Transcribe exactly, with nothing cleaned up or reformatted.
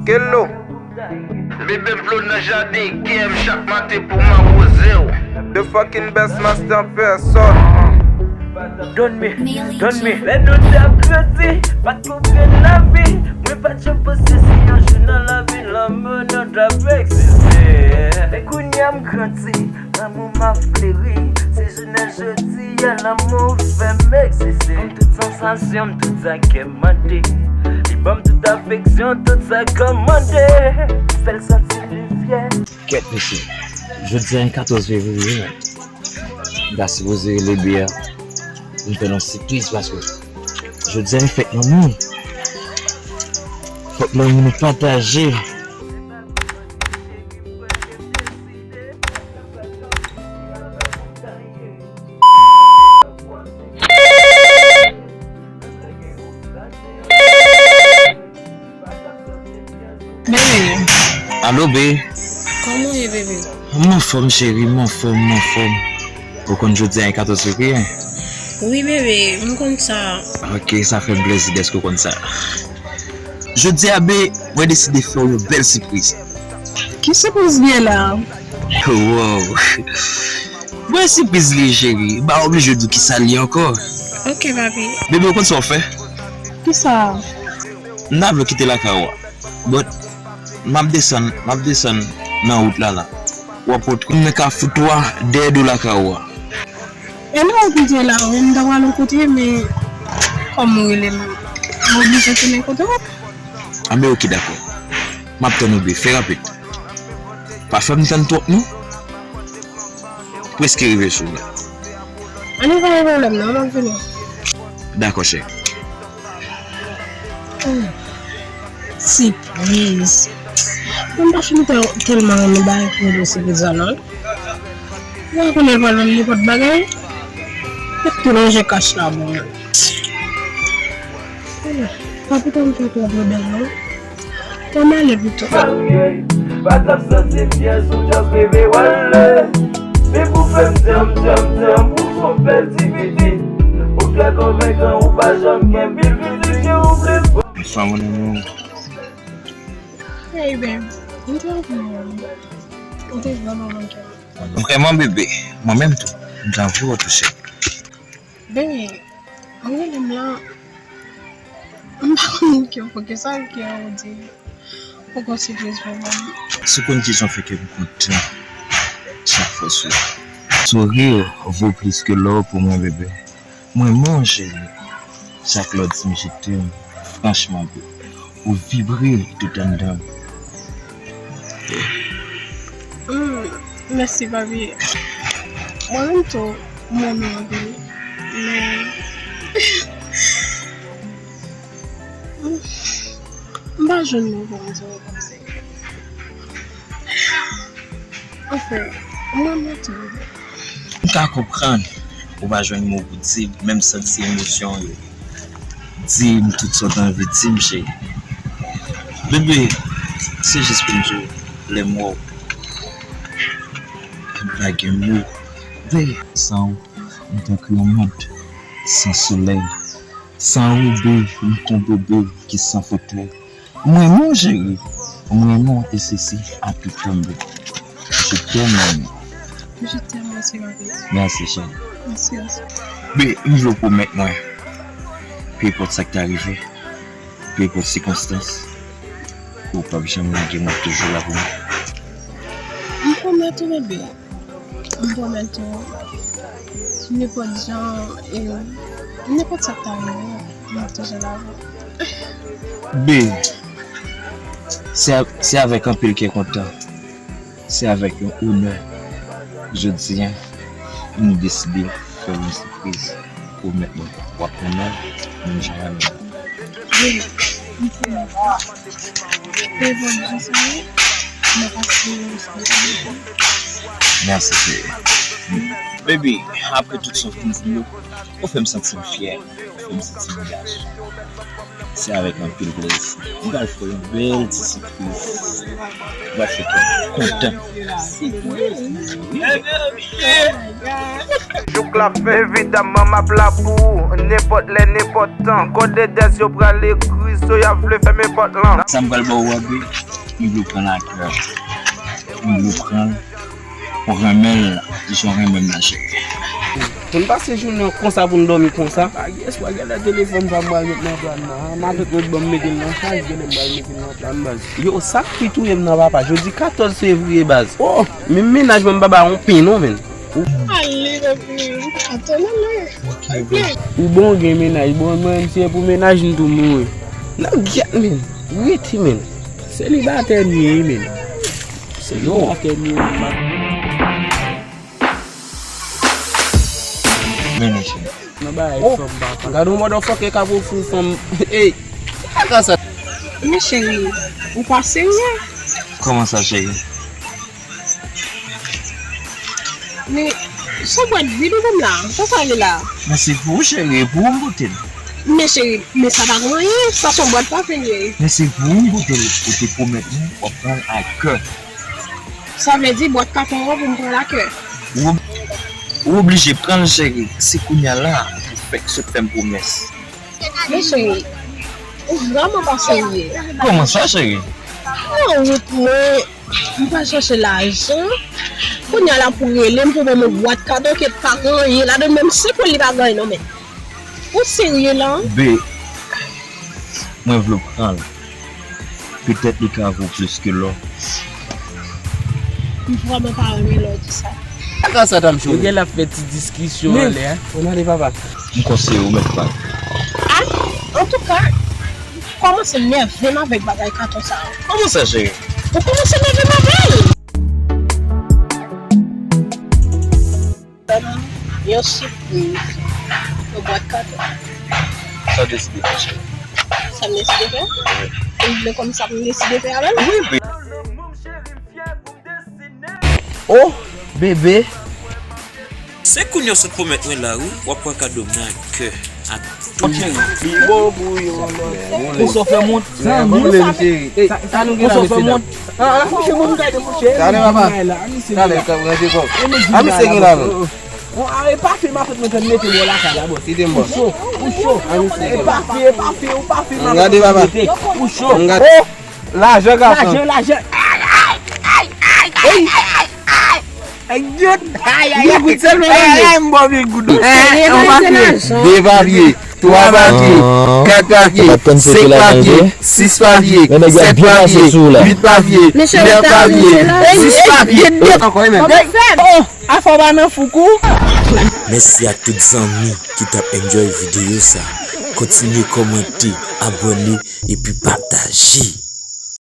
Kello. Bebe Flo nan jaden kè m chak maten pou m awoze w. The fucking best master an pèsòn. Donn mi, donn mi. Lè nou t ap grandi, pa t konprann lavi. Mwen pa t janm panse si yon jou nan lavi lanmou nou t ap egziste. Men kounye a m grandi, lanmou m ap fleri. Se jounen jodi a lanmou fè m egziste. Ban m tout sansasyon m, tout sa kè m mande. Li ban m tout afeksyon, tout sa kòmande. Fè l santi li fyè. Kèt mesye, jodi a se katòz fevriye, men m ta sipoze rele Bea pou m fè l yon sipriz, paske jodi a se fèt lanmou. Fòk lanmou nou pataje. Bebe. Alo, be. Kòman w ye, bebe? M anfòm, cheri, m anfòm, m anfòm. Ou konn jodi a se katòz fevriye? Wi, bebe, m konn sa. Ok, sa fè m plezi dèske w konn sa. Jodi a, be, mwen deside fè w yon bèl sipriz. Ki sipriz li ye la? Wow! Bon, sipriz li ye, cheri. M pa oblije di w kisa li ye ankò. Ok, papi. Bebe, ou konn sa w fè? Kisa? M ta vle w kite lakay ou a. But, m ap desann, m ap desann nan wout la la. W ap wè m nan kafou twa dèyè do lakay ou a. E nan wout m te la, wi, m ta pral yon kote, men kòm ou rele m, m oblije tounen kote w. Anben, ok, dakò. M ap tann ou, be, fè rapid. Pa fè m tann twòp, non. Prèske rive sou ou la. Ann, pa gen pwoblèm, non, m ap vini. Dakò, chè. Hmm. Sipriz. Mwen pa fin tè-, tèlman renmen bagay ki rele sipriz la, non. Mwen konnen l pral ban m nenpòt bagay. Mwen tou lonje kach la, bon. Ann, pa pito m fè twòp rebèl, non. Tann ale pito. Marye, pa t ap santi m byen si w just leve w ale. Men pou fè m dyanm, dyanm, dyanm, ou se yon bèl ti pitit. Ou trè konvenkan, ou pa janm gen pil pitit ke ou vle. Bonsoir, mon amour. Hey, babe. M te anvi wè w. M te vrèman manke w. Vrèman, bebe. Mwen menm tou. M te anvi wè w tou, cheri. Bebe, ou rele m la, m pa konn ki, poukisa ke ou di poko sipriz pou mwen. Si w konn kijan w fè kè m kontan chak fwa w souri. Sourire vaut plus que l'or pou mwen, bebe. Mwen renmen w, cheri. Chak lè w di m je t'aime, franchman, bebe. Ou vibre tout anndan m. Hmm, mèsi, papi. Mwen menm tou, mwen renmen w anpil. Men, m pa jwenn mo pou m di w kòmsi. Anfen, mwen renmen w tou. M ka konprann ou pa jwenn mo pou di m, men m santi emosyon w yo. Di m tout sa w t anvi di m, cheri. Bebe, se jis pou m di w, lè m wè w, m pa gen mo. Bebe, san ou, m tankou yon mond san solèy. San ou, bebe, m kon bebe ki san fotèy. Mwen non, cheri. Mwen non, e sesi a tout tanbe. Je t'aime, maman. Je t'aime aussi, ma vie. Mèsi, cheri. Mèsi, mèsi. Men, m vle w pwomèt mwen, pe enpòt sa k ta rive, pe enpòt sikonstans, ou p ap janm lage m, w ap toujou la pou mwen. M pwomèt ou, bebe. M pwomèt ou, nenpòt jan, e, nenpòt sa k ta rive, m ap toujou la pou ou. Be, se a-, se avèk anpil kè kontan, se avèk yon onè, jodi a, nou deside fè yon sipriz. Pwomèt mwen, w ap renmen l menm jan mwen renmen l. Wi, m pwomèt ou. Devan Bondye sa ye, m ap asire w responsab. Mèsi, cheri. Baby, apre tout sa w fin di m yo, ou fè m santi m fyè, ou fè m santi m gason. Se avèk anpil plezi. M pral fè yon bèl ti sipwiz. M pral fè kè kontan. Jouk la fen, evidaman, m ap la pou ou. Nenpòt lè, nenpòt tan. Kòd de dèz yo pral ekri, so y ap vle fèmen pòt lan. Sa m pral ba w a, bebe, m vle w pran l a kè. M vle w pran l. Ou renmen l, jan w renmen m la, cheri. Pou n pase jounen an konsa, pou n dòmi konsa. Pa gen espwa, genlè telefòn pa m pral met nan plan nan. Matant mwen ban m mete l nan chaj, genlè m pral mete l nan plan baz. Yo, sa k pi touye m nan, papa, jodi katòz fevriye, baz. Oh, menm mennaj mwen m pa ba yon pen non, menn. Ale, bebe. Atann, ale. Ou bon, gen mennaj. Bon, mwen, si se pou mennaj, m tou mouri. Nan gyèt, menn. Rete, menn. Selibatè m ye, wi, menn. Selibatè m ye, wi, man. Men, mesye. Nan bagay fanm, papa. Gade yon motherfucker k ap ofri fanm. Ey, ki kaka sa? Men, cheri, ou pa serye. Kòman sa, cheri? Men, se bwat vid ou ban m la? Sa sa ye la? Men se pou ou, cheri, e pou ou m pote l. Men cheri, men sa pa gen anyen, sa se yon bwat pafen li ye. Men se pou ou m pote l, ou te pwomèt mwen w ap pran l a kè. Sa vle di bwat katon an pou m pran l a kè. Ou ob-, ou oblije pran l, cheri, se kounye a la ou fèk sot fè m pwomès. Men cheri, ou vrèman pa serye. Kòman sa, cheri? Nan wout mwen, m pral chèche lajan. Kounye a la pou rele m pou ban m yon bwat katon ke pa gen anyen ladan l, menm senk goud li pa gen anyen non, men. Ou serye la? Be, mwen vle w pran l. Petèt li ka vo plis ke lò. M vrèman pa renmen lè w di sa. Kaka sa, Dam Chou? Yo gen la fè ti diskisyon anlè a. Ann ale, papa. M konseye w mèt pa. A, antouka, ou kòmanse nève m avèk bagay katon sa yo. Kòman sa, cheri? Ou kòmanse nève m avè l. Ban m yon sipriz, yon bwat katon. Sa w deside fè, cheri? Sa m deside fè? Wi. Ou vle konn sa m deside fè avè l? Wi, wi. Oh, bebe. Se kounye a w sot pwomèt mwen la, wi, w ap pran kado m nan ak kè, ak tou. Li bon pou yon lòt. Pou sa w fè mont. Sa boule m, cheri. Sa nou gen la, mesye dam? Gade, papa. Gade, ranje kò. A, misye gen la, non. E pa fè matant mwen tann mete bò lakay la, bò. Kite m, bò. Ou cho, ou cho. E pa fè, e pa fè, ou pa fè matant mwen mete. Ou cho. Oh! Lajan, gason. Lajan, lajan. Ay, ay, ay, ay, ay, ay, ay, ay. Ay, ay, ay. Ay, ay, ay, m ba w mil goud. Ou serye, pa se lajan. De papye, twa papye, kat papye, senk papye, sis papye, sèt papye, uit papye, nèf papye, dis papye. Ankò, e menm. Oh, afò pa nan foukou. Mèsi a tout zanmi ki t ap enjoy videyo sa. Kontinye kòmante, abòne, epi pataje.